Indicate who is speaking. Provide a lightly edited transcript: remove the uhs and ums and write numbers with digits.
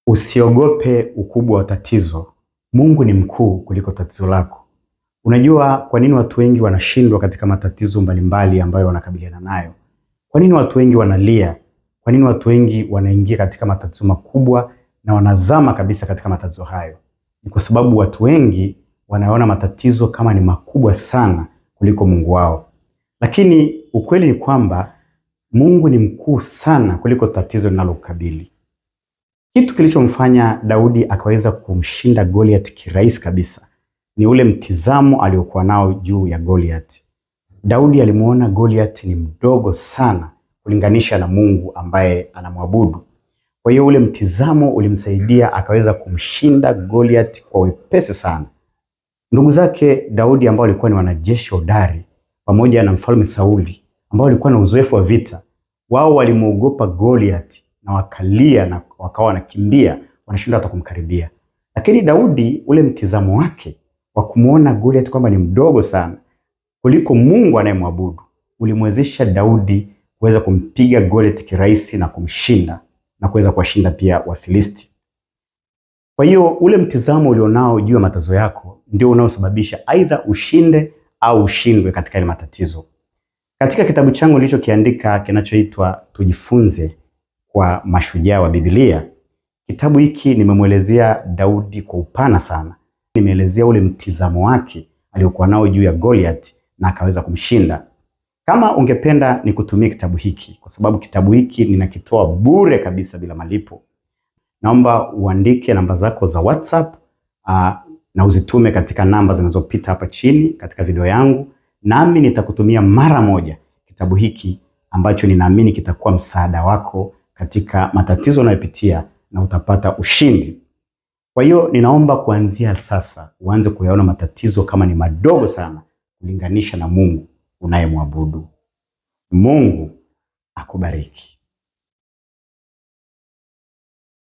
Speaker 1: Usiogope ukubwa wa tatizo. Mungu ni mkuu kuliko tatizo lako. Unajua kwa nini watu wengi wanashindwa katika matatizo mbalimbali ambayo wanakabiliana nayo? Kwa nini watu wengi wanalia? Kwa nini watu wengi wanaingia katika matatizo makubwa na wanazama kabisa katika matatizo hayo? Ni kwa sababu watu wengi wanaona matatizo kama ni makubwa sana kuliko Mungu wao. Lakini ukweli ni kwamba Mungu ni mkuu sana kuliko tatizo linalokukabili. Kitu kilichomfanya Daudi akaweza kumshinda Goliath kirahisi kabisa ni ule mtizamo aliokuwa nao juu ya Goliath. Daudi alimuona Goliath ni mdogo sana kulinganisha na Mungu ambaye anamwabudu. Kwa hiyo ule mtizamo ulimsaidia akaweza kumshinda Goliath kwa wepesi sana. Ndugu zake Daudi ambao walikuwa ni wanajeshi hodari pamoja na mfalme Sauli ambao walikuwa na uzoefu wa vita, wao walimuogopa Goliath na wakalia na wakawa wanakimbia, wanashindwa hata kumkaribia. Lakini Daudi ule mtizamo wake wa kumuona Goliath kwamba ni mdogo sana kuliko Mungu anayemwabudu ulimwezesha Daudi kuweza kumpiga Goliath kirahisi na kumshinda na kuweza kuwashinda pia Wafilisti. Kwa hiyo ule mtizamo ulionao juu ya matatizo yako ndio unaosababisha aidha ushinde au ushindwe katika ile matatizo. Katika kitabu changu nilichokiandika kinachoitwa Tujifunze kwa Mashujaa wa Biblia, kitabu hiki nimemwelezea Daudi kwa upana sana. Nimeelezea ule mtizamo wake aliokuwa nao juu ya Goliath na akaweza kumshinda. Kama ungependa nikutumie kitabu hiki, kwa sababu kitabu hiki ninakitoa bure kabisa bila malipo, naomba uandike namba zako za WhatsApp na uzitume katika namba zinazopita hapa chini katika video yangu, nami nitakutumia mara moja kitabu hiki ambacho ninaamini kitakuwa msaada wako katika matatizo unayopitia na utapata ushindi. Kwa hiyo ninaomba kuanzia sasa uanze kuyaona matatizo kama ni madogo sana kulinganisha na Mungu unayemwabudu. Mungu akubariki.